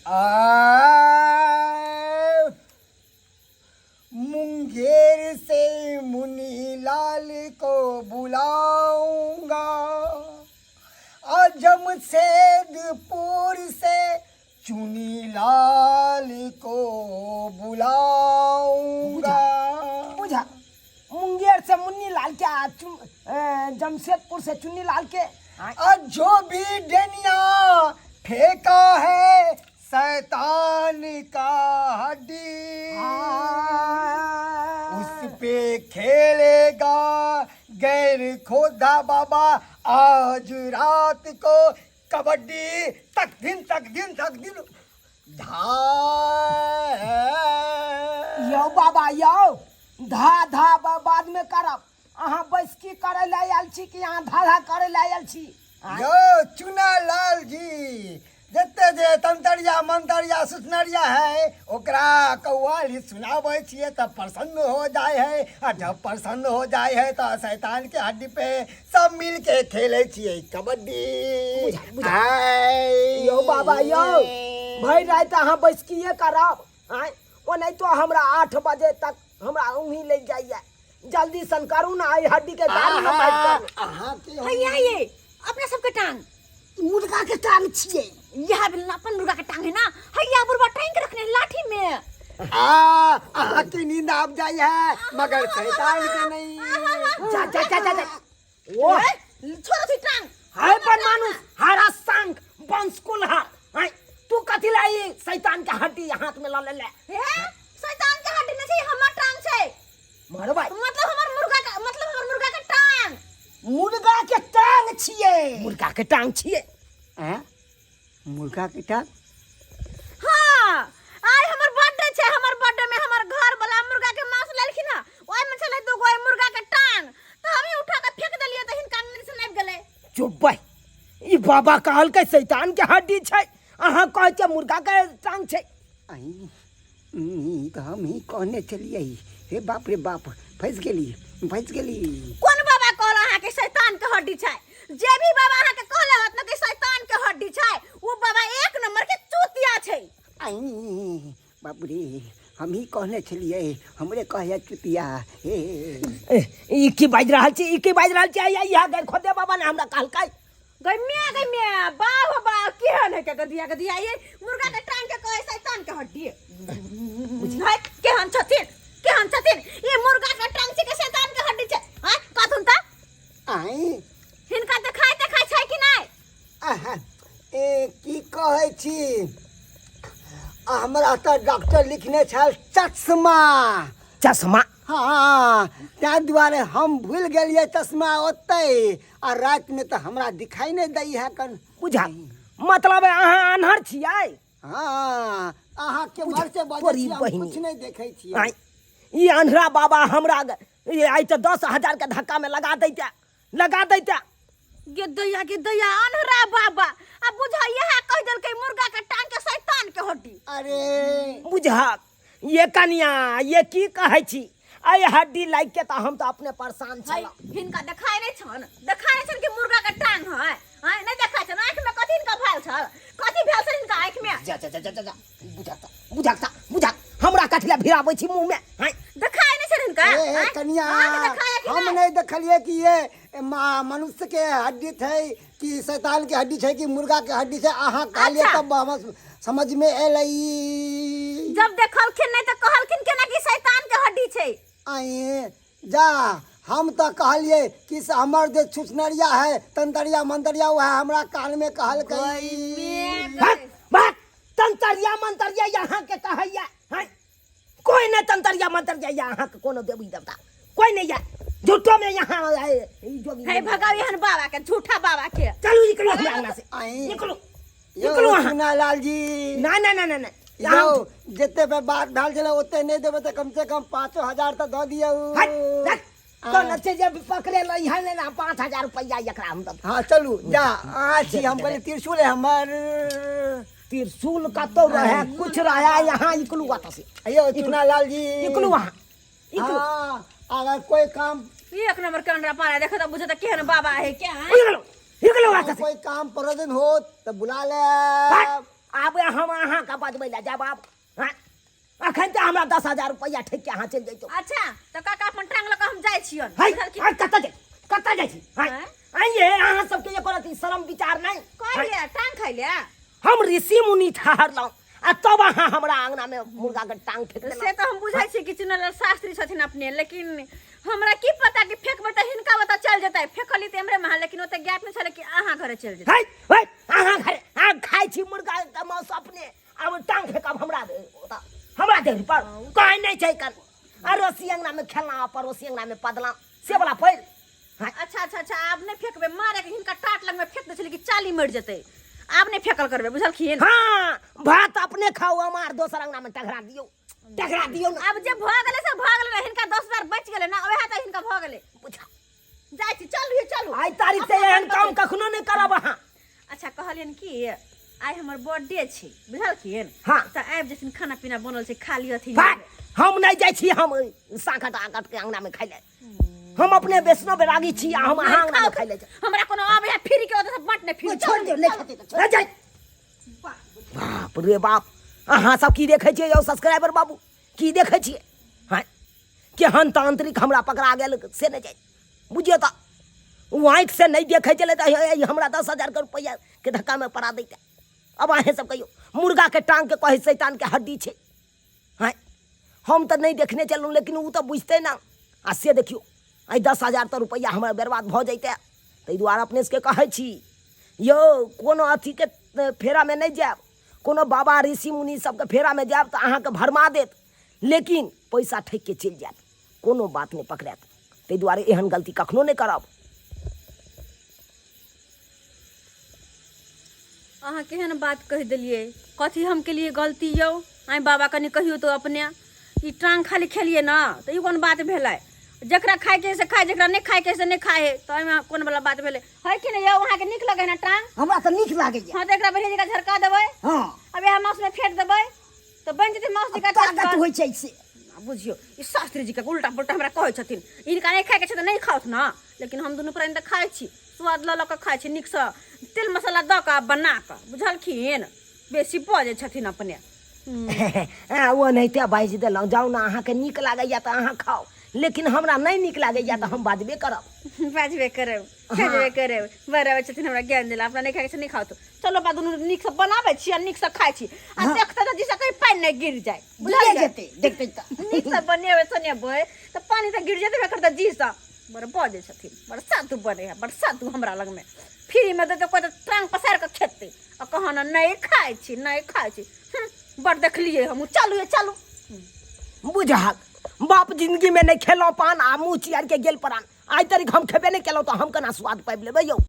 आ मुंगेर से मुनि लाल को बुलाऊंगा, आ जमशेदपुर से चुनी लाल को बुलाऊंगा। बुझा, मुंगेर से मुन्नी लाल के आ जमशेदपुर से चुन्नी लाल के। आ जो भी डनिया फेंका है शैतान का हड्डी, उस पे खेलेगा गैर खोदा बाबा आज रात को कबड्डी। तक दिन तक दिन तक दिन धा। यौ बाबा यौ, धा धा बाद में करब। अहाँ बैसकी करे लए आयल छी कि अहाँ धा धा करे लए आयल छी? यौ चुना लाल जी, जते जे तंतरिया मंतरिया सुसनरिया है ओकरा कौआली सुनाबै छियै तऽ प्रसन्न हो जाय है, आ जब प्रसन्न हो जाय है तऽ शैतान के हड्डी पे सब मिल के खेलै छियै कबड्डी। आय। यौ बाबा यौ, भरि राति अहाँ बैसकिए करब? आँय, ओनाहितो हमरा 8 बजे तक हमरा उहीं लागि जाइए। जल्दी सन करू ना, एहि हड्डी के गाड़ी में बैठ करू। अहाँ के हैया ये अपना सबके टांग मुर्गा के टांग छियै। यह बिल अपन मुर्गा के टांग है ना। हैया बुढ़वा टांग के रखने है लाठी में। आ अहाँ के नींद आब जाय है मगर शैतान के नहीं। जा जा जा जा जा। ओ ए, छोड़ो थी टांग। हाय पर मानुस हरा संग बंस कुल्हा। हाय तू कथी लाई शैतान के हड्डी हाथ में ल ले ले? हे शैतान के हड्डी नहीं छै, हमर टांग छै। मारो भाई। मतलब हमर मुर्गा का, मतलब हमर मुर्गा के टांग। मुर्गा के टांग छिए। मुर्गा के टांग छिए। हैं? मुर्गा के टांग? हाँ, आइ हमर बर्थडे छै। हमर बर्थडे में हमर घर वाला मुर्गा के मांस लेलखिन हँ, ओहि में छलै दूगो मुर्गा के टांग, तऽ हम ही उठा के फेंक देलियै तऽ हिनका नजर से आबि गेलै। चुप भाई, ई बाबा कहलकै शैतान के हड्डी छै, अहाँ कहै छियै मुर्गा के टांग छै। आई ई तऽ हम ही कहने छलियै। हे बाप रे बाप, फँसि गेली, फँसि गेली। कोन बाबा कहल अहाँके शैतान के हड्डी छै? जे भी बाबा अहाँके कहले होत न कि शैतान के हड्डी छै, ओ बाबा एक नंबर के चूतिया छै। आई बाप रे, हम ही कहने छलियै, हमरे कहया चुतिया। हे ए, ई की बाजि रहल छी? ई की बाजि रहल छी? आइ इएह गैर खोदे बाबा ने हमरा कहलकै। गई म्या, गई म्या, बाह हो बाह, केहन है के गधिया गधिया, ये मुर्गा के टांग के कहे शैतान के हड्डी है। केहन छथिन, केहन छथिन ये? मुर्गा के टांग छै के शैतान के हड्डी छै? हां कथुन त आई हिनका देखाय देखाय छै कि नहि? आहा, ए की कहै छी, आ हमरा तऽ डॉक्टर लिखने छल चश्मा। चश्मा? हाँ, ताहि दुआरे हम भूलि गेलियै चश्मा ओतै, आ रातिमे तऽ हमरा दिखाई नहि दै है कन। बुझा, मतलब अहाँ आन्हर छियै? हाँ, अहाँ केम्हर से बजै तोरी छी, हम बहिनी। किछु नहि देखै छियै। आँय, ई अन्हरा बाबा हमरा ये आइ तऽ 10,000 के धक्का में लगा दैते, लगा दैते। गे दैया, गे दैया, अन्हरा बाबा आ बुझा इएह कहि देलकै मुर्गा के टांग के शैतान के हड्डी। अरे बुझा ये कनिया, ये की कहै छी? एहि हड्डी लागि के तऽ हम तऽ अपने परेशान है, छलहुँ। हिनका देखाय नहि छन, देखाय नहि छन कि मुर्गा के टांग है? आँय, नहि देखाय छन? आँखि में कथी हिनका भेल छल? कथी भेल छल हिनका आँखि में? जा जा जा जा जा, जा बुझा त, बुझा त, बुझा, हमरा कथी लए भिड़ाबै छी मुँह में? आँय, देखाय नहि छन हिनका? ए, ए, आँय? कनिया, अहाँके देखाय कि हम नहि? नहि देखलियै कि ये मनुष्य के हड्डी छै कि शैतान के हड्डी छै कि मुर्गा के हड्डी छै। अहाँ कहलियै अच्छा। तब हम समझ में एलै। जब देखलखिन नहि तऽ कहलखिन केना कि शैतान के हड्डी छै? आए जा, हम तऽ कहलियै कि से हमर जे छुछनरिया है तंतरिया मंतरिया, वएह हमरा कान में कहलकै। भाग भाग, तंतरिया मंतरिया यहाँ के कहैया? हैं, कोई नहीं तंतरिया मंतरिया यहाँ के, कोनो देवी देवता कोई नहीं है। झूठो में यहाँ आए, ई जोगी। हे भगाओ एहन बाबा के, झूठा बाबा के। चलू, निकलो हमरा अंगना से। आए। निकलो, यौ, निकलो अहाँ। चुना लाल जी। ना ना ना ना ना। यौ, जते पे बात भेल छलै ओते नहि देबै तऽ कम से कम 5,000 तऽ दऽ दियौ। हट हट, कोन छै जे पकड़े ल यहाँ ने ना 5,000 रुपया एकरा हम दब। हाँ चलू, जा अहाँ छी, हम कहलियै त्रिशूल है हमर। त्रिशूल कतौ रहे, कुछ रहे, यहाँ निकलू वहाँ से। यौ चुना लाल जी, निकलू वहाँ, निकलू। हाँ, अगर कोई काम एक नंबर के अंडा पारा देखो तो बुझे तो केहन बाबा है क्या? निकलो, निकलो वहाँ से। कोई काम प्रयोजन हो तो बुला ले। हट, आब हम अहाँके बजबै लए जायब आब। हँ, अखन तऽ हमरा 10,000 रुपैआ ठकि के अहाँ चलि जैतहुँ। अच्छा तऽ काका अपन टांग लऽ कऽ हम जाइ छियनि। है बुझलखिन? है, कतऽ जाइ, कतऽ जाइ छी? है आँय? आइये अहाँ सबके एको रति शरम विचार नहि। कहलियै टांग खाइ ले। हम ऋषि मुनि ठहरलहुँ आ तब अहाँ हमरा अंगना में मुर्गा के टांग फेंक से देलहुँ। तऽ हम बुझै छी कि चुनल शास्त्री छथिन अपने, लेकिन हमरा की पता कि फेकबै तऽ हिनका ओतऽ चलि जेतै। फेकली तऽ एम्हरे महल, लेकिन ओते ज्ञात नहि छलै कि अहाँ घरे चलि जेतै। है है अहाँ घरे अहाँ खाइ छी मुर्गा के मांस अपने, आब टांग फेकब हमरा ओतऽ, हमरा देह पर कहै नहि छै कन। अड़ोसी अंगना में खेलना आ पड़ोसी अंगना में पदला से वाला पैर। हाँ। अच्छा अच्छा अच्छा, आब नहि फेकबै, मारे के हिनका टाट लग में फेक दै छलै कि चाली मरि जेतै। आब नहि फेकल करबै, बुझलखिन? हाँ, भात अपने खाउ, हमार दोसर अंगना में टघरा दियौ, टघरा दियौ ना। आब जे भऽ गेलै से भऽ गेलै ने, हिनका 10,000 बचि गेलै ना, ओएह तऽ हिनका भऽ गेलै। बुझा जाइ छी, चलू ये, चलू। आइ तारीख से अपना एहन अपन काम बतै। कखनो नहि करब अहाँ। अच्छा कहलियनि कि आइ हमर बर्थडे छै, बुझलखिन? हाँ। तऽ आबि जेथिन, खाना पीना बनल छै, खा लिअथिन। भाय, हम नहि जाइ छी, हम साकट आकट के अंगना में खाइ ले। हम अपने वैष्णव बैरागी छी आ हम अहाँ अंगना में खाइ ले जाइ। हमरा कोनो आबै है फ्री के, ओतऽ से बाँट नहि फ्री। छोड़ दियौ, नहि खेतै तऽ छोड़। नहि जाइ। बाप रे बाप, अहाँ सब की देखै छियै यौ सब्सक्राइबर बाबू, की देखै छियै? हाँ, केहन तांत्रिक हमरा पकड़ा गेल से नहि जाइ। बुझियौ तऽ ओ आँखि से नहि देखै छलै तऽ हे, हे, हमरा 10,000 के रुपैआ के धक्कामे पड़ा दैते। अब अहेँ सब कहियौ, मुर्गाके टाँगके कहै शैतानके हड्डी छै। हाँ, हम तऽ नहि देखने छलहुँ, लेकिन ओ तऽ बुझतै ने। आ से देखियौ, एहि 10,000 तऽ रुपैआ हमर बर्बाद भऽ जैतै। ताहि दुआरे अपने सबके कहै छी यौ, कोनो अथीके फेरामे नहि जायब, कोनो बाबा ऋषि मुनि सबके फेरामे जायब तऽ अहाँके भरमा देत, लेकिन पैसा ठकिके चलि जायत, कोनो बात नहि पकड़ायत। ताहि दुआरे एहन गलती कखनो नहि करब। अहाँ केहन बात कहि देलियै, कथी हम केलियै गलती यौ? आइ बाबा कनि कहियौ तऽ अपने ई टांग खाली खेलियै ने तऽ ई कोन बात भेलै? जकरा खायके से खाय, जकरा नहि खायके से नहि खाय है, तऽ एहिमे कोन वाला बात भेलै? है कि नहि यौ, अहाँके नीक लगै ने टांग? हमरा तऽ नीक लागैया। हँ, तऽ एकरा बढ़िआँ जकाँ झरका देबै। हँ। आब इएह मासुमे फेंट देबै तऽ बनि जेतै मासु जकाँ। ताकत होइ छै से। बुझियौ, ई शास्त्री जीके उल्टा पुल्टा हमरा कहै छथिन। हिनका नहि खायके छै तऽ नहि खाउथ ने, लेकिन हम दुनू प्राणी तऽ खाइ छी, स्वाद लऽ लऽ कऽ खाइ छी, नीकसँ तेल मसाला दऽ कऽ आ बना कऽ, बुझलखिन? बेसी बजै छथिन अपने। ओ एनाहिते बाजि देलहुँ। जाउ ने, अहाँके नीक लागैया तऽ अहाँ खाउ, लेकिन हमरा नहि नीक लागैया तऽ हम बाजबे करब। बाजबे करब, बाजबे करब। बड़ अबै छथिन हमरा ज्ञान देला। अपना नहि खायके छै, नहि खाउ। चलो बा, दुनू नीकसँ बनाबै छी आ नीकसँ खाइ छी आ देखते तऽ जिसे कहीं पानि नहि गिर जाय। गिरे जेतै, देखतै तऽ। नीकसँ बनेबै सुनेबै तऽ पानि तऽ गिर जेतै करतै। जीसँ बड़ बजै छथिन, बड़ साधु बनै है, बड़ साधु। हमरा लगमे फ्रीमे देतै कोइ तऽ टांग पसारि कऽ खेतै आ कहाँ ने नहि खाइ छी, नहि खाइ छी। बड़ देखलियै हमहूँ। चलू ये, चलू। बुझहक बाप जिंदगी में नहीं खेलौं पान आ मुँह चियार के गेल परान। आइ तक हम खेबे नहीं केलौं तऽ हम केना स्वाद पाबि लेबै यौ?